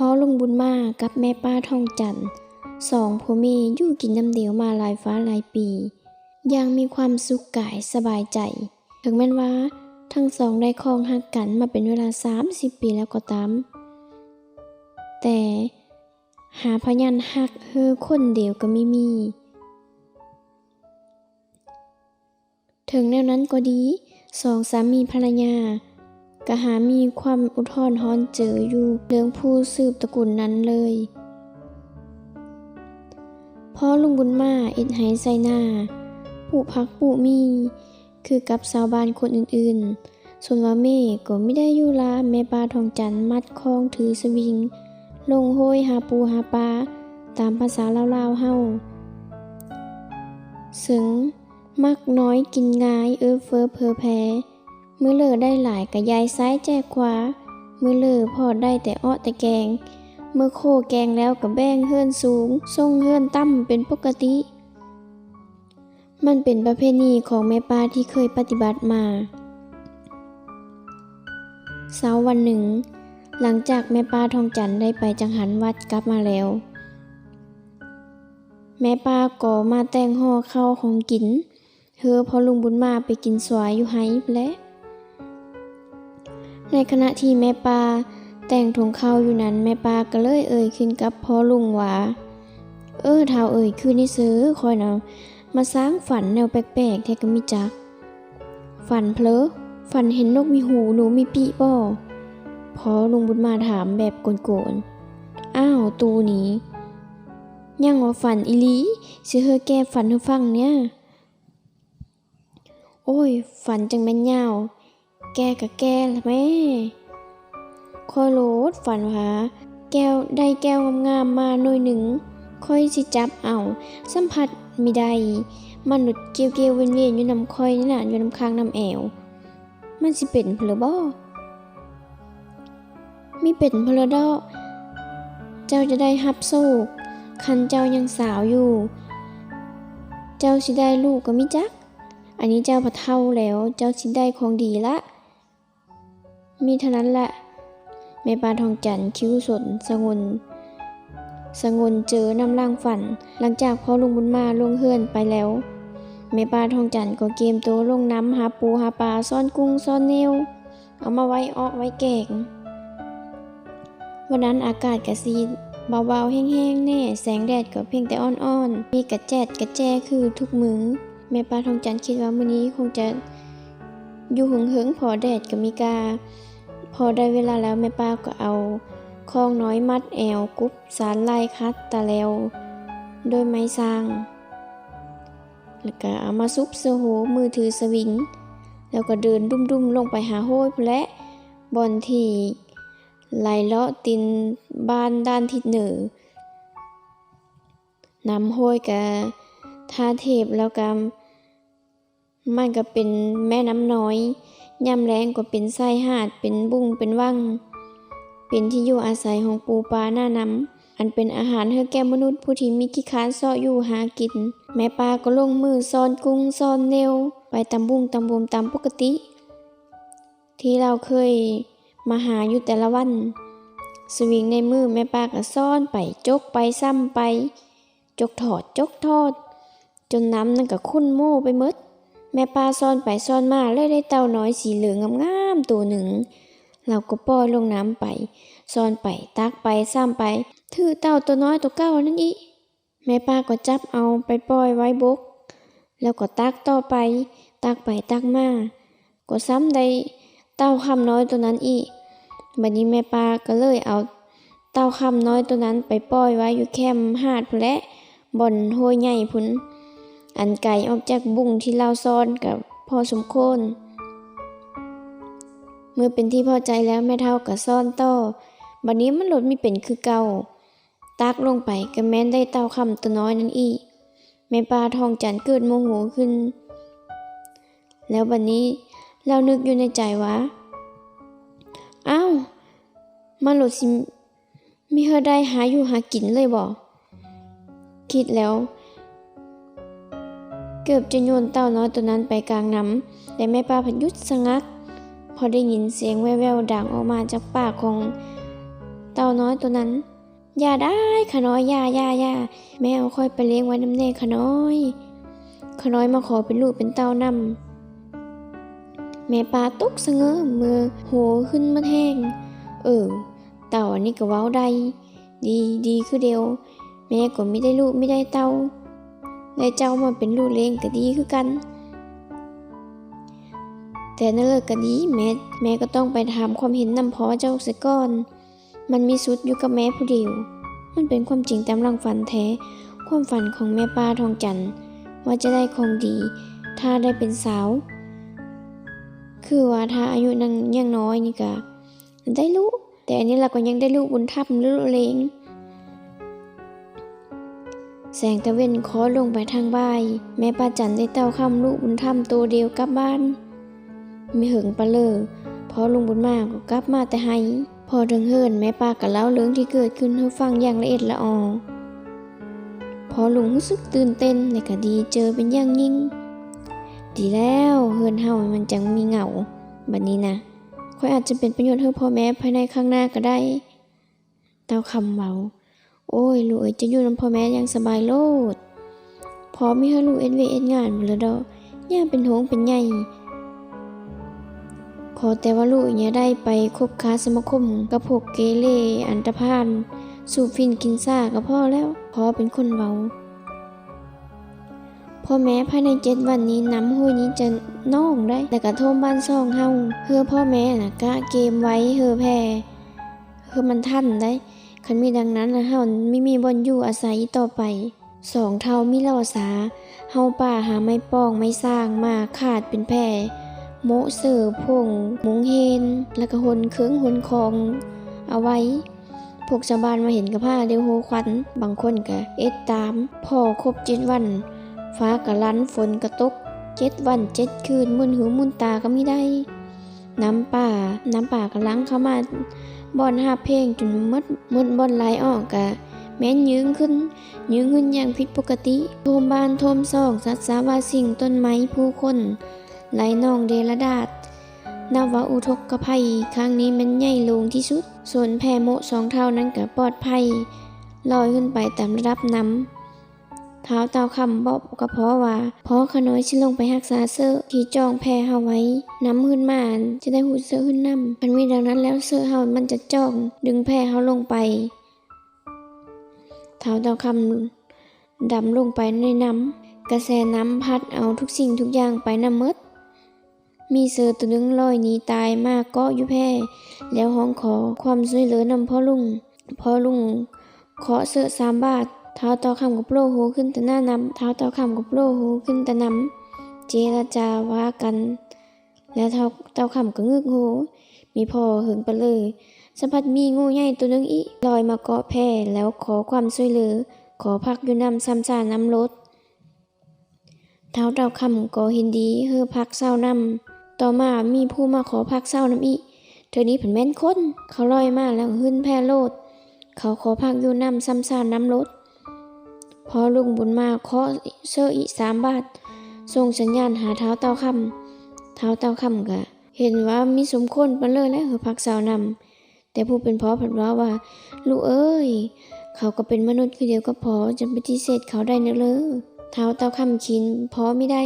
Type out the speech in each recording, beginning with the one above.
ພໍ່ລຸງບຸນມາກັບແມ່ປ້າທອງຈັນ ສອງຜົວເມຍຢູ່ກິນນຳດຽວມາຫຼາຍຟ້າຫຼາຍປີ ຢ່າງມີຄວາມສຸກກາຍສະບາຍໃຈ. ເຖິງແມ່ນວ່າທັງສອງໄດ້ຄອງຮັກກັນມາເປັນເວລາສາມສິບປີແລ້ວກໍຕາມ, ແຕ່ຫາພະຍານຮັກເຮີຄົນດຽວກໍມີມີ. ເຖິງແນວນັ້ນກໍດີ, ສອງສາມີພັນລະຍາກໍຫາມີຄວາມອຸດຮ້ອນຮ້ອນເຈີຢູ່ເລື່ອງຜູ້ສືບຕະກຸນນັ້ນເລີຍ. ພໍ່ລຸງບຸນມາເຮັດໄຮ່ໄຖນາ, ປູກຜັກປູກໝີ່ ຄືກັບຊາວບ້ານຄົນອື່ນໆ, ສ່ວນວ່າແມ່ກໍມີໄດ້ຢູ່ລາ, ແມ່ປ້າທອງຈັນມັດຄອງຖືສະວິງ ລົງໂຮຍຫາປູຫາປາ ຕາມພາສາລາວໆເຮົາ. ເຊິ່ງມັກນ້ອຍກິນງ່າຍ ເອື້ອເຟື້ອເຜີແຜ່, ມື້ເລີໄດ້ຫຼາຍກໍຢາຍຊ້າຍແຈກຂວາ, ມື້ເລີພໍໄດ້ແຕ່ເອາະແຕ່ແກງ, ເມື່ອໂຄແກງແລ້ວກໍແບ່ງເຮືອນສູງ ສົ່ງເຮືອນຕ່ຳເປັນປົກກະຕິ. ມັນເປັນປະເພນີຂອງແມ່ປ້າທີ່ເຄີຍປະຕິບັດມາ. ເຊົ້າວັນໜຶ່ງ, ຫຼັງຈາກແມ່ປ້າທອງຈັນໄດ້ໄປຈັງຫັນວັດກັບມາແລ້ວ, ແມ່ປ້າກໍມາແຕ່ງຫໍ່ເຂົ້າຂອງກິນ ເຮີພໍ່ລຸງບຸນມາໄປກິນສວາຍຢູ່ໄຮ່ພຸ້ນແຫຼະ. ໃນຂະນະທີ່ແມ່ປ້າແຕ່ງຖົງເຂົ້າຢູ່ນັ້ນ, ແມ່ປ້າກໍເລີຍເອີ່ຍຂຶ້ນກັບພໍ່ລຸງວ່າ, ເອີ ທ້າວເອີຍ, ຄືນນີ້ເຊີ ຂ້ອຍນະມາສ້າງຝັນແນວແປກໆແທ້ກໍມີຈັກ. ຝັນເຜີ? ຝັນເຫັນນົກມີຫູ ໜູມີປີກບໍ? ພໍ່ລຸງບຸນມາຖາມແບບກົນໆ. ອ້າວ ຕູນີ້ ຍັງວ່າຝັນອີ່ຫຼີ, ຊິເຮີແກ້ຝັນໃຫ້ຟັງແດ່. ໂອ້ຍ ຝັນຈັ່ງແມ່ນຍາວ, ແກ້ກະແກ້ລະແມ້. ຂ້ອຍໂລດຝັນວ່າແກ້ວ ໄດ້ແກ້ວງາມໆມາໜ່ວຍໜຶ່ງ, ຂ້ອຍຊິຈັບເອົາ, ສຳຜັດມີໄດ້, ມັນໂລດກ້ຽວໆວຽນໆຢູ່ນຳຂ້ອຍນີ້ນະ, ຢູ່ນຳຄາງນຳແອວ. ມັນຊິເປັນພຸ້ນລະບໍ? ມີເປັນພຸ້ນລະເດາະ, ເຈົ້າຈະໄດ້ຮັບໂຊກ, ຄັນເຈົ້າຍັງສາວຢູ່, ເຈົ້າຊິໄດ້ລູກກໍມີຈັກ. ອັນນີ້ເຈົ້າພັດເຖົ້າແລ້ວ, ເຈົ້າຊິໄດ້ຂອງດີລະ. ມີເທົ່ານັ້ນລະ, ແມ່ປ້າທອງຈັນຄິ້ວສົນສະຫງົນ ສະຫງົນເຈີນ້ຳລ້າງຝັນ. ຫຼັງຈາກພໍ່ລຸງບຸນມາລົງເຮືອນໄປແລ້ວ, ແມ່ປ້າທອງຈັນກໍກຽມໂຕລົງນຳຫາປູຫາປາ, ຊ້ອນກຸ້ງຊ້ອນເໜົວ ເອົາມາໄວ້ເອາະໄວ້ແກງ. ວັນນັ້ນອາກາດກະຊິເບົາໆແຫ້ງໆແດ່, ແສງແດດກໍພຽງແຕ່ອ່ອນໆ, ມີກະແຈດກະແຈຄືທຸກມື້. ແມ່ປ້າທອງຈັນຄິດວ່າມື້ນີ້ຄົງຈະຢູ່ເຫິງໆ ເພາະແດດກໍມີກາ. ພໍໄດ້ເວລາແລ້ວ, ແມ່ປ້າກໍເອົາຄອງນ້ອຍມັດແອວ, ກຸບສານໄລ່, ຂັດຕາແລວດ້ວຍໄມ້ສ້າງ, ແລ້ວກໍເອົາມາຊຸບເສື້ອໂຮ, ມືຖືສະວິງ, ແລ້ວກໍເດີນດຸ້ມໆລົງໄປຫາໂຮຍພຸ້ນແຫຼະ, ບ່ອນທີ່ໄຫຼເລາະຕີນບ້ານດ້ານທິດເໜືອ. ນ້ຳໂຮຍກະທາເທບ, ແລ້ວກະມັນກະເປັນແມ່ນ້ຳນ້ອຍ, ຍາມແລ້ງກໍເປັນຊາຍຫາດ, ເປັນບຸ້ງເປັນວັງ, ເປັນທີ່ຢູ່ອາໄສຂອງປູປາໜ້ານ້ຳ, ອັນເປັນອາຫານໃຫ້ແກ່ມະນຸດຜູ້ທີ່ມີຂີ້ຄ້ານເຊາະຢູ່ຫາກິນ. ແມ່ປ້າກໍລົງມືຊ້ອນກຸ້ງຊ້ອນເໜົວໄປຕຳບຸ້ງຕຳບຸມຕາມປົກກະຕິ ທີ່ລາວເຄີຍມາຫາຢູ່ແຕ່ລະວັນ. ສະວິງໃນມືແມ່ປ້າກໍຊ້ອນໄປ, ຈົກໄປ, ຊ້ຳໄປ, ຈົກຖອດ, ຈົກຖອດ, ຈົນນ້ຳນັ້ນກໍຂຸ້ນໂມ້ໄປໝົດ. ແມ່ປ້າຊ້ອນໄປຊ້ອນມາ ແລ້ວໄດ້ເຕົ່ານ້ອຍສີເຫຼືອງງາມໆໂຕໜຶ່ງ. ລາວກໍປ່ອຍລົງນ້ຳໄປ, ຊ້ອນໄປ, ຕັກໄປ, ຊ້ຳໄປ, ຖືເຕົ່າໂຕນ້ອຍໂຕເກົ່ານັ້ນອີກ. ແມ່ປ້າກໍຈັບເອົາໄປປ່ອຍໄວ້ບົກ, ແລ້ວກໍຕັກຕໍ່ໄປ, ຕັກໄປຕັກມາ, ກໍຊ້ຳໄດ້ເຕົ່າຄຳນ້ອຍໂຕນັ້ນອີກ. ບັດນີ້ແມ່ປ້າກໍເລີຍເອົາເຕົ່າຄຳນ້ອຍໂຕນັ້ນໄປປ່ອຍໄວ້ຢູ່ແຄມຫາດພຸ້ນແຫຼະ, ບ່ອນຫ້ວຍໃຫຍ່ພຸ້ນ, ອັນໄກອອກຈາກບຸ້ງທີ່ລາວຊ້ອນກໍພໍສົມຄວນ. ເມື່ອເປັນທີ່ພໍໃຈແລ້ວ, ແມ່ເຖົ້າກໍຊ້ອນຕໍ່. ບັດນີ້ມັນໂລດມີເປັນຄືເກົ່າ. ຕັກລົງໄປກໍແມ່ນໄດ້ເຕົ່າຄຳໂຕນ້ອຍນັ້ນອີກ. ແມ່ປ້າທອງຈັນເກີດໂມໂຫຂຶ້ນ. ແລ້ວບັດນີ້ລາວນຶກຢູ່ໃນໃຈວ່າ, ອ້າວ, ມັນໂລດຊິມີເຮົາໄດ້ຫາຢູ່ຫາກິນເລີຍບໍ? ຄິດແລ້ວ ເກືອບຈະໂຍນເຕົ່ານ້ອຍໂຕນັ້ນໄປກາງນ້ຳ, ແຕ່ແມ່ປ້າພັດຢຸດສະງັກ ເພາະໄດ້ຍິນສຽງແວ່ວໆດັງອອກມາຈາກປາກຂອງ ເຕົ້ານ້ອຍໂຕນັ້ນ. ຢ່າໄດ້ ຂະນ້ອຍ ຢ່າ ຢ່າ ຢ່າ ແມ່ເອົາຂ້ອຍໄປລ້ຽງໄວ້ນຳແດ່ ຂະນ້ອຍ. ຂະນ້ອຍມາຂໍເປັນລູກເປັນເຕົ້ານຳ. ແມ່ປ່າຕົກສະເຫງີ ມືໂຫຂຶ້ນໝົດແຮງ. ເອີ ເຕົ້າອັນນີ້ກໍເວົ້າໄດ້ ດີ ດີຄືດຽວ. ແມ່ກໍມີໄດ້ລູກມີໄດ້ເຕົ້າ ໄດ້ເຈົ້າມາເປັນລູກລ້ຽງກໍດີຄືກັນ. ແຕ່ແນວໃດກໍດີ ແມ່ ແມ່ກໍຕ້ອງໄປຖາມຄວາມເຫັນນຳພໍ່ເຈົ້າເສຍກ່ອນ. ມັນມີສຸດຢູ່ກັບແມ່ຜູ້ດຽວ. ມັນເປັນຄວາມຈິງຕາມຫຼັງຝັນແທ້. ຄວາມຝັນຂອງແມ່ປ່າທອງຈັນ ວ່າຈະໄດ້ຂອງດີ ຖ້າໄດ້ເປັນສາວ. ຄືວ່າຖ້າອາຍຸຍັງ ຍັງນ້ອຍນີ້ກະໄດ້ລູກ ແຕ່ອັນນີ້ລະກໍຍັງໄດ້ລູກບຸນທຳ ລູກລ້ຽງ. ແສງຕາເວັນຄ້ອຍລົງໄປທາງບ່າຍ, ແມ່ປ້າຈັນໄດ້ເຕົ້າຄ້ຳລູກບຸນທຳໂຕດຽວກັບບ້ານ. ມີເຫິງປານເລີ ພໍ່ລຸງບຸນມາກໍກັບມາແຕ່ໄຮ່. ພໍເຖິງເຮືອນ ແມ່ປ້າກໍເລົ່າເລື່ອງທີ່ເກີດຂຶ້ນໃຫ້ຟັງຢ່າງລະອຽດລະອໍ. ພໍ່ລຸງຮູ້ສຶກຕື່ນເຕັ້ນ ແລະ ກໍດີໃຈເປັນຢ່າງຍິ່ງ. ດີແລ້ວ, ເຮືອນເຮົາມັນຈັ່ງມີເຫງົາ. ບັດນີ້ນະ, ຂ້ອຍອາດຈະເປັນປະໂຫຍດໃຫ້ພໍ່ແມ່ພາຍໃນຄັ້ງໜ້າກໍໄດ້. ເຕົ້າຄ້ຳເວົ້າ. ໂອ້ຍ ລູກເອີຍ, ເຈົ້າຢູ່ນຳພໍ່ແມ່ຢ່າງສະບາຍໂລດ. ພໍ່ມີໃຫ້ລູກເຮັດວຽກເຮັດງານພຸ້ນລະດອກ, ຢ່າເປັນໂຮງເປັນໃຫຍ່. ຂໍແຕ່ວ່າລູກຢ່າໄດ້ໄປຄົບຄ້າສະມາຄົມກັບພວກເກເລອັນຕະພານ, ສູບຝິ່ນກິນຊາກໍພໍແລ້ວ, ພໍ່ເປັນຄົນເວົ້າ. ພໍ່ແມ່ພາຍໃນເຈັດວັນນີ້ ນ້ຳຫ້ວຍນີ້ຈະໜອງໄດ໋ ແລ້ວກະຖ້ວມບ້ານຊ່ອງເຮົາ. ເຮືອພໍ່ແມ່ນະກະເກມໄວ້ ເຮືອແຜ່ ເຮືອມັນທັນໄດ໋. ຄັນມີດັ່ງນັ້ນລະ ເຮົາມີ ມີບ່ອນຢູ່ອາໄສອີກຕໍ່ໄປ. ສອງເຖົ້າມີເຫຼົ້າສາ ເຫົ່າປ່າຫາໄມ້ປ່ອງໄມ້ສ້າງມາຂາດເປັນແຜ່ ໂມະເສີຜົງມຸງເຮນ ແລ້ວກະຫົນເຄື່ອງຫົນຂອງເອົາໄວ້. ພວກຊາວບ້ານມາເຫັນກະພາກດຽວໂຮຄວັນ, ບາງຄົນກະເຮັດຕາມ. ພໍຄົບເຈັດວັນ ຟ້າກະລັນ ຝົນກະຕົກ, ເຈັດວັນເຈັດຄືນ ໝື່ນຫູໝື່ນຕາກໍມີໄດ້. ນ້ຳປ່າ ນ້ຳປ່າກະຫຼັ່ງເຂົ້າມາບ່ອນຫາບເພງຈົນໝົດ, ໝົດບ່ອນໄຫຼອອກກະແມ່ນຍືງຂຶ້ນ, ຍືງຂຶ້ນຢ່າງຜິດປົກກະຕິ, ຖ້ວມບ້ານຖ້ວມຊ່ອງ, ສັດສາວາສິ່ງ, ຕົ້ນໄມ້, ຜູ້ຄົນ, ໄຫຼໜອງເດລະດາດ. ນັບວ່າອຸທົກກະໄພຄັ້ງນີ້ແມ່ນໃຫຍ່ຫຼວງທີ່ສຸດ. ສ່ວນແຜ່ໂມະສອງເຖົ້ານັ້ນກະປອດໄພ ລອຍຂຶ້ນໄປຕາມລະດັບນ້ຳ. ທ້າວເຕົ້າຄ້ຳບອກກັບພໍ່ວ່າ ພໍ່ຂ້ານ້ອຍຊິລົງໄປຮັກສາເສີທີ່ຈ້ອງແຜ່ເຮົາໄວ້, ນຳຂຶ້ນມາຈະໄດ້ຫູດເສີຂຶ້ນນຳ. ຄັນມີດັ່ງນັ້ນແລ້ວ ເສີເຮົາມັນຈະຈ້ອງດຶງແຜ່ເຮົາລົງໄປ. ທ້າວເຕົ້າຄ້ຳດຳລົງໄປໃນນ້ຳ, ກະແສນ້ຳພັດເອົາທຸກສິ່ງທຸກຢ່າງໄປນຳໝົດ. ມີເສືອໂຕໜຶ່ງລອຍໜີຕາຍມາເກາະຢູ່ແພ ແລ້ວຮ້ອງຂໍຄວາມຊ່ວຍເຫຼືອນຳພໍ່ລຸງ. ພໍ່ລຸງເຄາະເສືອສາມບາດ, ທ້າວເຕົ້າຄ້ຳກໍໂຜລ່ຫົວຂຶ້ນຕາໜ້ານ້ຳ, ທ້າວເຕົ້າຄ້ຳກໍໂຜລ່ຫົວຂຶ້ນຕານ້ຳ, ເຈລະຈາວ່າກັນ ແລ້ວທ້າວເຕົ້າຄ້ຳກໍງຶກໂຮ. ມີພໍເຫິງປານເລີ ສະພັດມີງູໃຫຍ່ໂຕໜຶ່ງອີກລອຍມາເກາະແພ ແລ້ວຂໍຄວາມຊ່ວຍເຫຼືອ, ຂໍພັກຢູ່ນ້ຳຊ້ຳຊານ້ຳໂລດ. ທ້າວເຕົ້າຄ້ຳກໍເຫັນດີໃຫ້ພັກເຊົານ້ຳ. ຕໍ່ມາມີຜູ້ມາຂໍພັກເຊົານ້ຳອີກ, ເທື່ອນີ້ເພິ່ນແມ່ນຄົນ. ເຂົາລອຍມາແລ້ວຂຶ້ນແພໂລດ, ເຂົາຂໍພັກຢູ່ນ້ຳຊ້ຳຊານ້ຳໂລດ. ພໍ່ລຸງບຸນມາເຄາະເສີອີກສາມບາດ, ສົ່ງສັນຍານຫາທ້າວເຕົ້າຄ້ຳ. ທ້າວເຕົ້າຄ້ຳກະເຫັນວ່າມີສົມຄວນປານເລີແລ້ວໃຫ້ພັກເຊົານ້ຳ. ແຕ່ຜູ້ເປັນພໍ່ພັດເວົ້າວ່າ ລູກເອີຍ, ເຂົາກໍເປັນມະນຸດຄືດຽວກັບພໍ່, ຈະປະຕິເສດເຂົາໄດ້ແນວເລີ. ທ້າວເຕົ້າຄ້ຳຂີນພໍ່ມິໄດ້,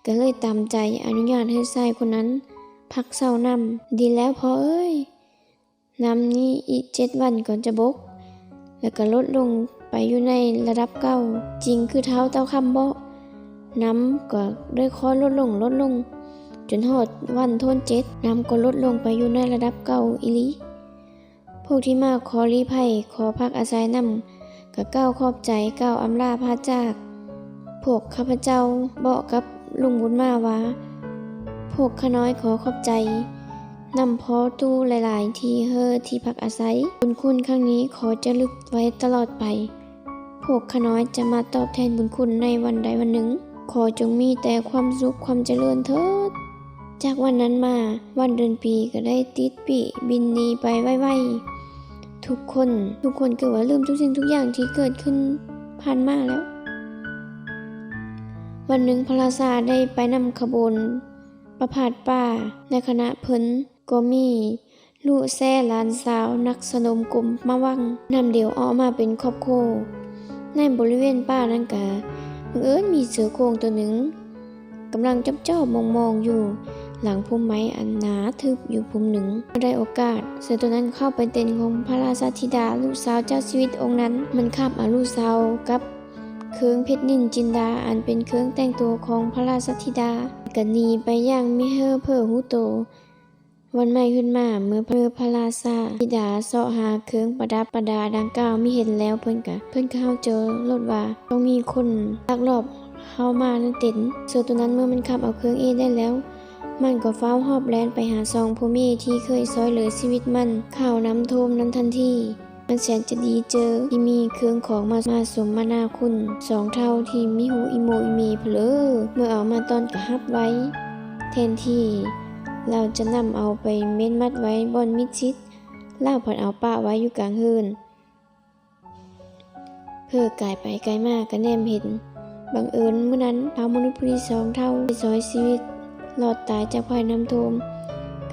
ກໍເລີຍຕາມໃຈອະນຸຍາດໃຫ້ຊາຍຄົນນັ້ນພັກເຊົານ້ຳ. ດີແລ້ວພໍ່ເອີຍ, ນ້ຳນີ້ອີກເຈັດວັນກໍຈະບົກ ແລ້ວກໍລົດລົງໄປຢູ່ໃນລະດັບເກົ່າ. ຈິງຄືທ້າວເຕົ້າຄ້ຳເວົ້າ, ນ້ຳກໍໄດ້ຄ່ອຍລົດລົງ ລົດລົງ ຈົນຮອດວັນໂທນເຈັດ, ນ້ຳກໍລົດລົງໄປຢູ່ໃນລະດັບເກົ່າອີ່ຫຼີ. ພວກທີ່ມາຂໍລີ້ໄພ ຂໍພັກອາໄສນຳ ກໍກ່າວຂອບໃຈ ກ່າວອຳລາພາຈາກ. ພວກຂ້າພະເຈົ້າບອກກັບລຸງບຸນມາວ່າ ພວກຂ້ານ້ອຍຂໍຂອບໃຈນຳພໍ່ຕູ້ຫຼາຍໆ ທີ່ໃຫ້ທີ່ພັກອາໄສ. ບຸນຄຸນຄັ້ງນີ້ຂໍຈະລຶກໄວ້ຕະຫຼອດໄປ. ພວກຂ້ານ້ອຍຈະມາຕອບແທນບຸນຄຸນໃນວັນໃດວັນໜຶ່ງ. ຂໍຈົ່ງມີແຕ່ຄວາມສຸກຄວາມຈະເລີນເທີດ. ຈາກວັນນັ້ນມາ ວັນເດືອນປີກໍໄດ້ຕິດປີ ບິນໜີໄປໄວໆ. ທຸກຄົນ ທຸກຄົນຄືວ່າລືມທຸກສິ່ງທຸກຢ່າງທີ່ເກີດຂຶ້ນຜ່ານມາແລ້ວ. ວັນໜຶ່ງພະລາຊາໄດ້ໄປນຳຂະບວນປະພາດປ່າ. ໃນຂະນະເພິ່ນກໍມີ ລູແຊຫຼານສາວນັກສະໜົມກົມມາວັງ ນຳດຽວອອກມາເປັນຄອບໂຄ. ໃນບໍລິເວນປ່ານັ້ນກະບັງເອີນມີເສືອໂຄ່ງໂຕໜຶ່ງ ກຳລັງຈອບໆມອງໆຢູ່ຫຼັງພົມໄມ້ອັນໜາທຶບຢູ່ພົມໜຶ່ງ. ເມື່ອໄດ້ໂອກາດ, ເສືອໂຕນັ້ນເຂົ້າໄປເຕັນຂອງພະລາຊາທິດາ ລູກສາວເຈົ້າຊີວິດອົງນັ້ນ. ມັນຄາບເອົາລູກສາວກັບເຄື່ອງເພັດນິນຈິນດາ ອັນເປັນເຄື່ອງແຕ່ງໂຕຂອງພະລາຊາທິດາ ກະໜີໄປຢ່າງມີເຫີເຜີຮູ້ໂຕ. ວັນໃໝ່ຂຶ້ນມາ ເມື່ອ ເມື່ອພະລາຊາທິດາເຊາະຫາເຄື່ອງປະດັບປະດາດັ່ງກ່າວມີເຫັນແລ້ວ ເພິ່ນກະ ເພິ່ນກະເຮົາເຈີໂລດວ່າຕ້ອງມີຄົນລັກລອບເຂົ້າມາໃນເຕັນເສືອໂຕນັ້ນ. ເມື່ອມັນຄາບເອົາເຄື່ອງເອໄດ້ແລ້ວ ມັນກໍຟ້າວຫອບແລ່ນໄປຫາສອງຜົວເມຍທີ່ເຄີຍຊ່ອຍເຫຼືອຊີວິດມັນຄາວນ້ຳຖ້ວມນັ້ນທັນທີ. ມັນແສນຈະດີໃຈທີ່ມີເຄື່ອງຂອງມາ ມາສົມມະນາຄຸນ. ສອງເຖົ້າທີ່ມີຫູອີ່ໂມອີ່ເມພະເລີ ເມື່ອເອົາມາຕ້ອນກະຮັບໄວ້ ແທນທີ່ລາວຈະນຳເອົາໄປເມັນມັດໄວ້ບ່ອນມິດຊິດ ລາວພັດເອົາປະໄວ້ຢູ່ກາງເຮືອນ. ເຜີກາຍໄປກາຍມາກະແນມເຫັນ. ບັງເອີນມື້ນັ້ນ ຊາວມະນຸດຜູ້ນີ້ສອງເຖົ້າທີ່ຊ່ອຍຊີວິດລອດຕາຍຈາກໄພນ້ຳຖ້ວມ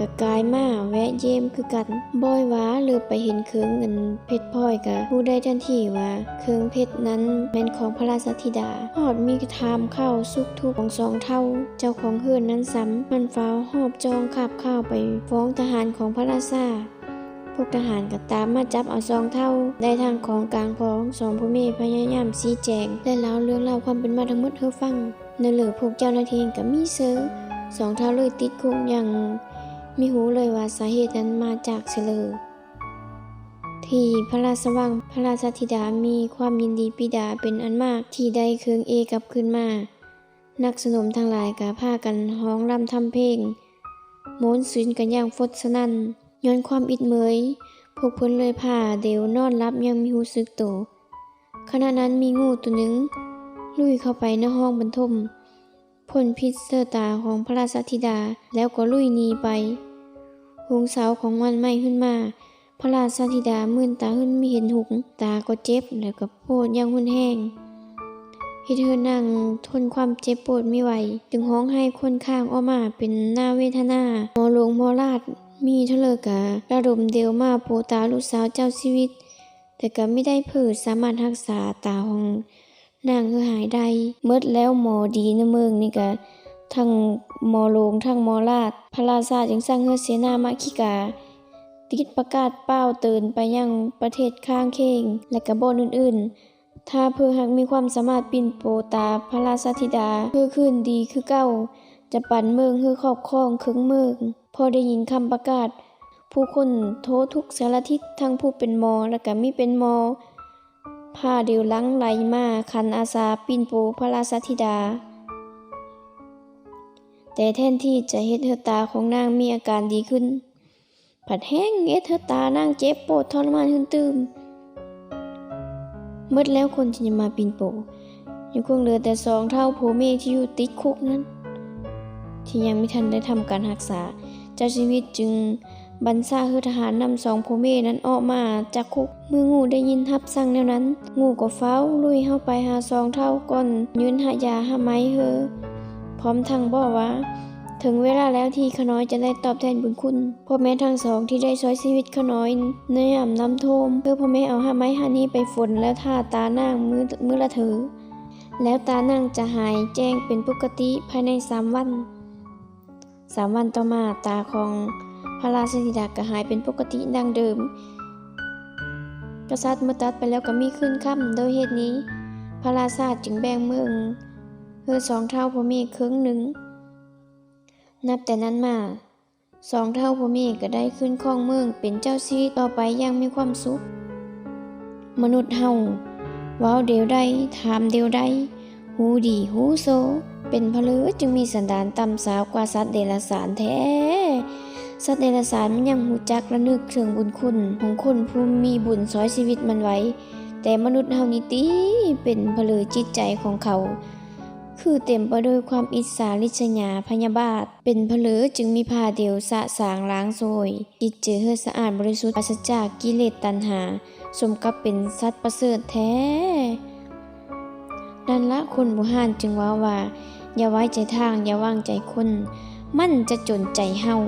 ກະກາຍມາແວະຢ້ຽມຄືກັນ. ບ່ອຍວ່າເຫຼືອໄປເຫັນເຄື່ອງເງິນເພັດພອຍ ກະຮູ້ໄດ້ທັນທີວ່າເຄື່ອງເພັດນັ້ນແມ່ນຂອງພະລາຊາທິດາ. ຮອດມີຖາມຂ່າວສຸກທຸກຂອງສອງເຖົ້າເຈົ້າຂອງເຮືອນນັ້ນຊ້ຳ. ມັນຟ້າວຫອບຈ້ອງຄາບຂ່າວໄປຟ້ອງທະຫານຂອງພະລາຊາ. ພວກທະຫານກໍຕາມມາຈັບເອົາສອງເຖົ້າ ໄດ້ທັງຂອງກາງຂອງ. ສອງຜົວເມຍພະຍາຍາມຊີ້ແຈງ ແລະ ເລົ່າເລື່ອງລາວຄວາມເປັນມາທັງໝົດໃຫ້ຟັງ. ໃນເລີພວກເຈົ້າໜ້າທີ່ກໍມີເຊີ ສອງເຖົ້າເລີຍຕິດຄຸກ ຍັງມີຮູ້ເລີຍວ່າສາເຫດນັ້ນມາຈາກເຊີເລີ. ທີ່ພະລາຊະວັງ ພະລາຊາທິດາມີຄວາມຍິນດີປີດາເປັນອັນມາກທີ່ໄດ້ເຄື່ອງເອກັບຄືນມາ. ນັກສະໜົມທັງຫຼາຍກໍພາກັນຮ້ອງລຳທຳເພງ ມ່ວນຊື່ນກັນຢ່າງຟົດສະໜັ່ນ ຍ້ອນຄວາມອິດເມີຍ. ພວກເພິ່ນເລີຍພາເດວນອນຫຼັບຢ່າງມີຮູ້ສຶກໂຕ. ຂະນະນັ້ນມີງູໂຕໜຶ່ງລຸຍເຂົ້າໄປໃນຫ້ອງບັນທົມ ພົ່ນພິດໃສ່ຕາຂອງພະລາຊາທິດາ ແລ້ວກໍລຸຍໜີໄປ. ຮຸ່ງເຊົ້າຂອງວັນໃໝ່ຂຶ້ນມາ ພະລາຊາທິດາມື່ນຕາຂຶ້ນມີເຫັນຮຸ່ງ ຕາກໍເຈັບ ແລ້ວກໍປວດຢ່າງຮຸນແຮງ ເຮັດໃຫ້ນາງທົນຄວາມເຈັບປວດບໍ່ໄຫວ ຈຶ່ງຮ້ອງໄຫ້ຂ້ອນຂ້າງອອກມາເປັນໜ້າເວທະນາ. ໝໍຫຼວງໝໍລາດມີເທົ່າໃດກະລະດົມເດວມາໂປຕາລູກສາວເຈົ້າຊີວິດ ແຕ່ກະມິໄດ້ເຜີສາມາດຮັກສາຕາຂອງ ນາງຄືຫາຍໄດ້ໝົດແລ້ວ. ໝໍດີໃນເມືອງນີ້ກະທັງໝໍຫຼວງທັງໝໍລາດ. ພະລາຊາຈຶ່ງສັ່ງໃຫ້ເສນາມະຄີກາ ຕິດປະກາດປ່າວເຕືອນໄປຍັງປະເທດຂ້າງຄຽງ ແລະ ກະບ່ອນອື່ນໆ ຖ້າເຜື່ອຫາກມີຄວາມສາມາດປິ່ນໂປຕາພະລາຊາທິດາ ເພື່ອຄືນດີຄືເກົ່າ ຈະປັນເມືອງໃຫ້ຄອບຄອງເຄິ່ງເມືອງ. ພໍໄດ້ຍິນຄຳປະກາດ ຜູ້ຄົນໂທທຸກສາລະທິດ ທັງຜູ້ເປັນໝໍ ແລະ ກະມີເປັນໝໍ ພາເດວຫຼັ່ງໄຫຼມາຂັນອາສາປິ່ນໂປພະລາຊາທິດາ. ແຕ່ແທນທີ່ຈະເຮັດໃຫ້ຕາຂອງນາງມີອາການດີຂຶ້ນ ພັດແຮ່ງເຮັດໃຫ້ຕານາງເຈັບປວດທໍລະມານຂຶ້ນຕື່ມ. ໝົດແລ້ວຄົນທີ່ຈະມາປິ່ນໂປ ຍັງຄົງເຫຼືອແຕ່ສອງເຖົ້າຜົວເມຍທີ່ຢູ່ຕິດຄຸກນັ້ນ ທີ່ຍັງບໍ່ທັນໄດ້ທຳການຮັກສາ. ເຈົ້າຊີວິດຈຶ່ງບັນຊາໃຫ້ທະຫານນຳສອງຜົວເມຍນັ້ນອອກມາຈາກຄຸກ. ເມື່ອງູໄດ້ຍິນຮັບສັ່ງແນວນັ້ນ ງູກໍຟ້າວລຸຍເຂົ້າໄປຫາສອງເຖົ້າກ່ອນຍື່ນຢາມາໃຫ້ເຫີ ພ້ອມທັງບອກວ່າ ເຖິງເວລາແລ້ວທີ່ຂ້ານ້ອຍຈະໄດ້ຕອບແທນບຸນຄຸນພໍ່ແມ່ທັງສອງທີ່ໄດ້ຊ່ອຍຊີວິດຂ້ານ້ອຍໃນຍາມນ້ຳຖ້ວມ. ເອີ ພໍ່ແມ່ເອົາຮາກໄມ້ຮາກນີ້ໄປຝົນ ແລ້ວຖ້າຕານາງມື້ ມື້ລະເທີ ແລ້ວຕານາງຈະຫາຍແຈ້ງເປັນປົກກະຕິພາຍໃນສາມວັນ. ສາມວັນຕໍ່ມາ ຕາຂອງພະລາຊາທິດາກໍຫາຍເປັນປົກກະຕິດັ່ງເດີມ. ກະສັດເມື່ອຕັດໄປແລ້ວກໍມີຄືນຄ່ຳ. ໂດຍເຫດນີ້ ພະລາຊາຈຶ່ງແບ່ງເມືອງໃຫ້ສອງເຖົ້າຜົວເມຍເຄິ່ງໜຶ່ງ. ນັບແຕ່ນັ້ນມາ ສອງເຖົ້າຜົວເມຍກໍໄດ້ຂຶ້ນຄອງເມືອງເປັນເຈົ້າຊີວິດຕໍ່ໄປຢ່າງມີຄວາມສຸກ. ມະນຸດເຮົາເວົ້າດຽວໃດ ຖາມດຽວໃດ ຮູ້ດີຮູ້ໂຊ ເປັນພະເລີຈຶ່ງມີສັນດານຕ່ຳຊາວກວ່າສັດເດຍລະສານແທ້. ສັດເດຍລະສານມັນຍັງຮູ້ຈັກລະນຶກເຖິງບຸນຄຸນຂອງຄົນຜູ້ມີບຸນຊ່ອຍຊີວິດມັນໄວ້ ແຕ່ມະນຸດເຮົານີ້ຕິ ເປັນພະເລີຈິດໃຈຂອງເຂົາ ຄືເຕັມໄປດ້ວຍຄວາມອິດສາລິດສະຫຍາພະຍາບາດ. ເປັນພະເລີຈຶ່ງມີພາດຽວສະສາງລ້າງໂຊຍຈິດໃຈໃຫ້ສະອາດບໍລິສຸດ ປາສະຈາກກິເລດຕັນຫາ ສົມກັບເປັນສັດປະເສີດແທ້. ນັ້ນລະ ຄົນບູຮານຈຶ່ງເວົ້າວ່າ ຢ່າໄວ້ໃຈທາງ ຢ່າວາງໃຈຄົນ ມັນຈະຈົນໃຈເຮົາ.